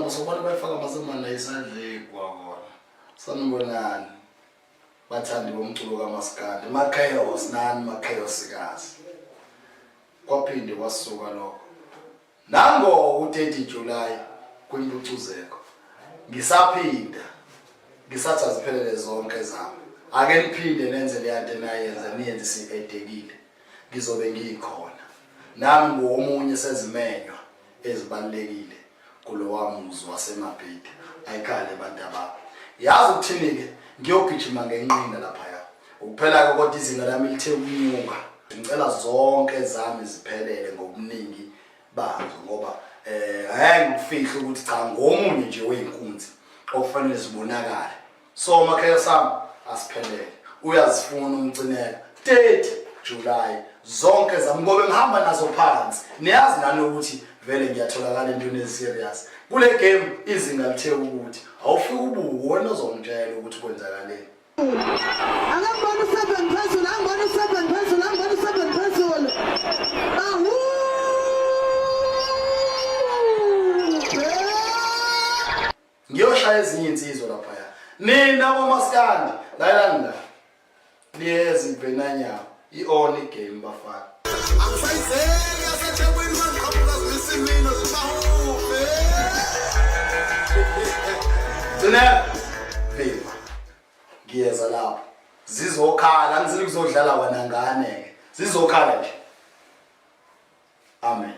nabo sobona bayifaka amasemana esandleni kwakona. Sanibonani. Bathandi bomculo kaMaskandi, machaos nani machaosikazi. Kwaphinde kwasuka lokho. Nango u-30 July kwimpucuzeko. Ngisaphinda ngisathi aziphelele zonke zami. Ake niphinde nenze leyanto enayenza niyenze siqedekile. Ngizobe ngikhona. Nami ngowomunye sezimenywa ezibalulekile kulowa muzi waseMabhida. Ayikhale bantabami. Yazi ukuthini-ke ngiyogijima ngenqina laphaya. Ukuphela-ke kodwa izinga lami lithe ukunyuka. Ngicela zonke zami ziphelele ngobuningi bazo ngoba eh hayi ngikufihla ukuthi cha ngomunye nje weyinkunzi okufanele zibonakale. So makhaya sami asiphelele. Uyazifuna umcineka 30 July zonke zami ngoba ngihamba nazo phansi. Niyazi nani ukuthi vele ngiyatholakala entweni eziserious. Kule game izinga lithe ukuthi awufike ubuke wena ozongitshela ukuthi kwenzakaleni. Akangibona u-seven phezulu, angibona u-seven phezulu, angibona u-seven phezulu. Awu! Ngiyoshaya ezinye insizwa laphaya. Nina bomaskandi, lalelani la. Liyeza ibhenanyawo, i-on igame bafana. Angisayizeki yaseThekwini mangiqhamuka zimisa imino zibahufe. Gcinela. Viva. Ngiyeza lapho. Zizokhala, angizili kuzodlala wena ngane ke. Zizokhala nje. Amen.